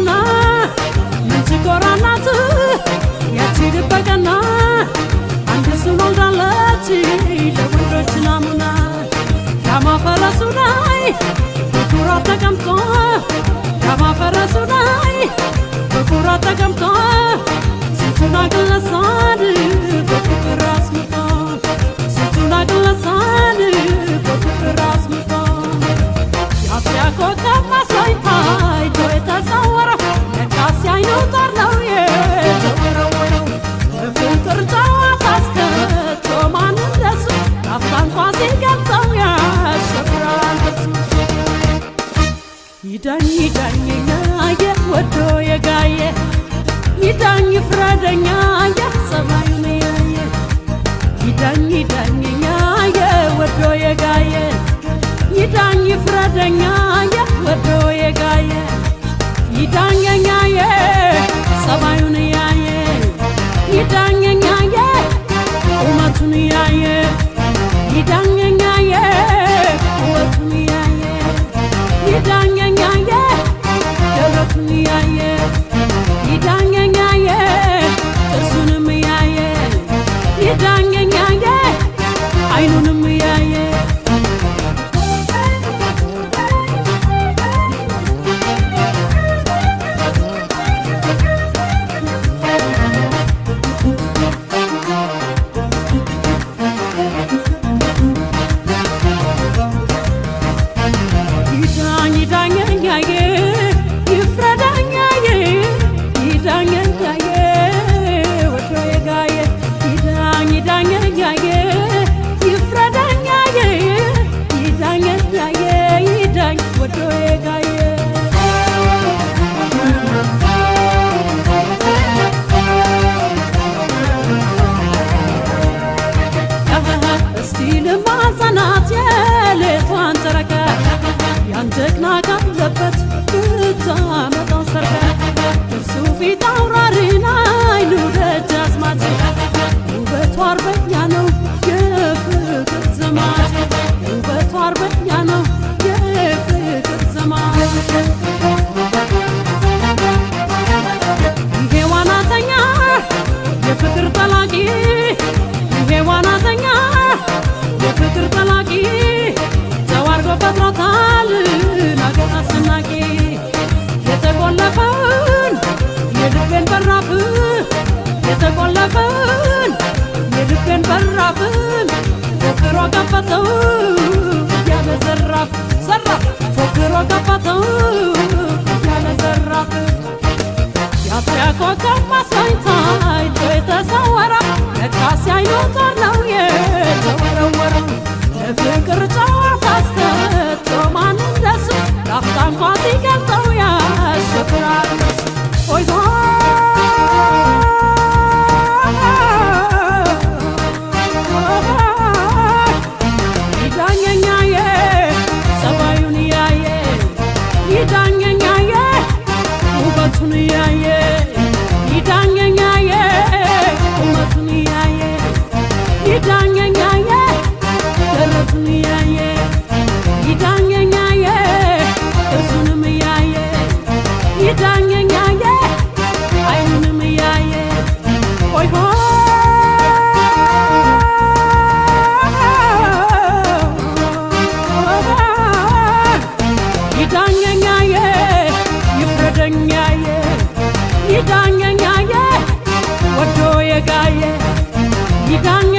ሀና ምንጭ ናት ያቺ ልበቀና አንድ እሱን ወልዳለች ለወንዶች ናሙና። ዳማ ፈረሱ ላይ በኩራት ተቀምጦ፣ ዳማ ፈረሱ ላይ በኩራት ተቀምጦ፣ ስንቱን አግለሳል በፍቅር አስምጦ፣ ስንቱን አግለሳል በፍቅር አስምጦ። የአጥቢያ ኮከብ መስሎኝ ታይቶ የተሰወረው ለካስ የዓይኑ ጦር ነው የተወረወረው። በፍቅር ጨዋታ አስከቶ ማን እንደሱ ላፍታ እንኳ ሲገልጠው ያሸብራል ጥርሱ። ይዳኝ ይዳኘኛ ወዶ የጋየ፣ ይዳኝ ፍረደኛ ጸባዩን ያየ። ይዳኝ ይዳኘኛ ወዶ የጋየ፣ ይዳኝ ፍረደኛ ወዶ የጋየ። ይዳኘኛ ጸባዩን ያየ፣ ይዳኘኛ ቁመቱን ያየ፣ ይዳኘኛ ውበቱን ያየ፣ ይዳኘኛ ደረቱን ያየ፣ ይዳኘኛ ጥርሱንም ያየ፣ ይዳኘኛ አይኑንም ያየ። ይዳኝ ይዳኘኛዬ ይፍረዳኛዬ፣ ይዳኘኛዬ ወዶ የጋየ። ይዳኝ ይዳኘኛዬ ይፍረዳኛዬ፣ ይዳኘኛዬ ይዳኝ ወዶ የጋየ። እስቲ ልማጸናት የሌቷን ጨረቃ፣ ያን ጀግና ካለበት ብታመጣው ሰርቀ። እርሱ ፊት አውራሪን አይኑ ደጃዝማች፣ ውበቱ አርበኛ ነው የፍቅር ዘማች፣ ውበቱ አርበኛ ነው የፍቅር ዘማች። ይሄ ዋናተኛ የፍቅር ጠላቂ፣ ይሄ ዋናተኛ የፍቅር ጠላቂ፣ ሰው አርጎ ፈጥሮታል አገር አስጨናቂ። የተቆለፈውን የልቤን በራፍ፣ የተቆለፈውን የልቤን በራፍ ፎክሮ ከፈተው እያለ ዘራፍ ዘራፍ፣ ፎክሮ ከፈተው እያለ ዘራፍ። የአጥቢያ ኮከብ መስሎኝ ታይቶ የተሰወረው ለካስ የዓይኑ ጦር ነው የተወረወረው። ለፍቅር ጨዋታ አስከቶ ማን እንደሱ ላፍታ እንኳ ሲገልጠው ያሸብራል ጥርሱ። ኦይ ይዳኘኛዬ ጸባዩን ያየ፣ ይዳኘኛዬ ውበቱን ያየ፣ ይዳኘኛዬ ቁመቱን ያየ፣ ይዳኘኛዬ ደረቱን ያየ፣ ይዳኘኛዬ ጥርሱንም ያየ፣ ይዳኘኛዬ አይኑንም ያየ። ኦይ ይዳኘኛዬ ይፍረደኛዬ፣ ይዳኘኛዬ ወዶ የጋየ ይዳኘ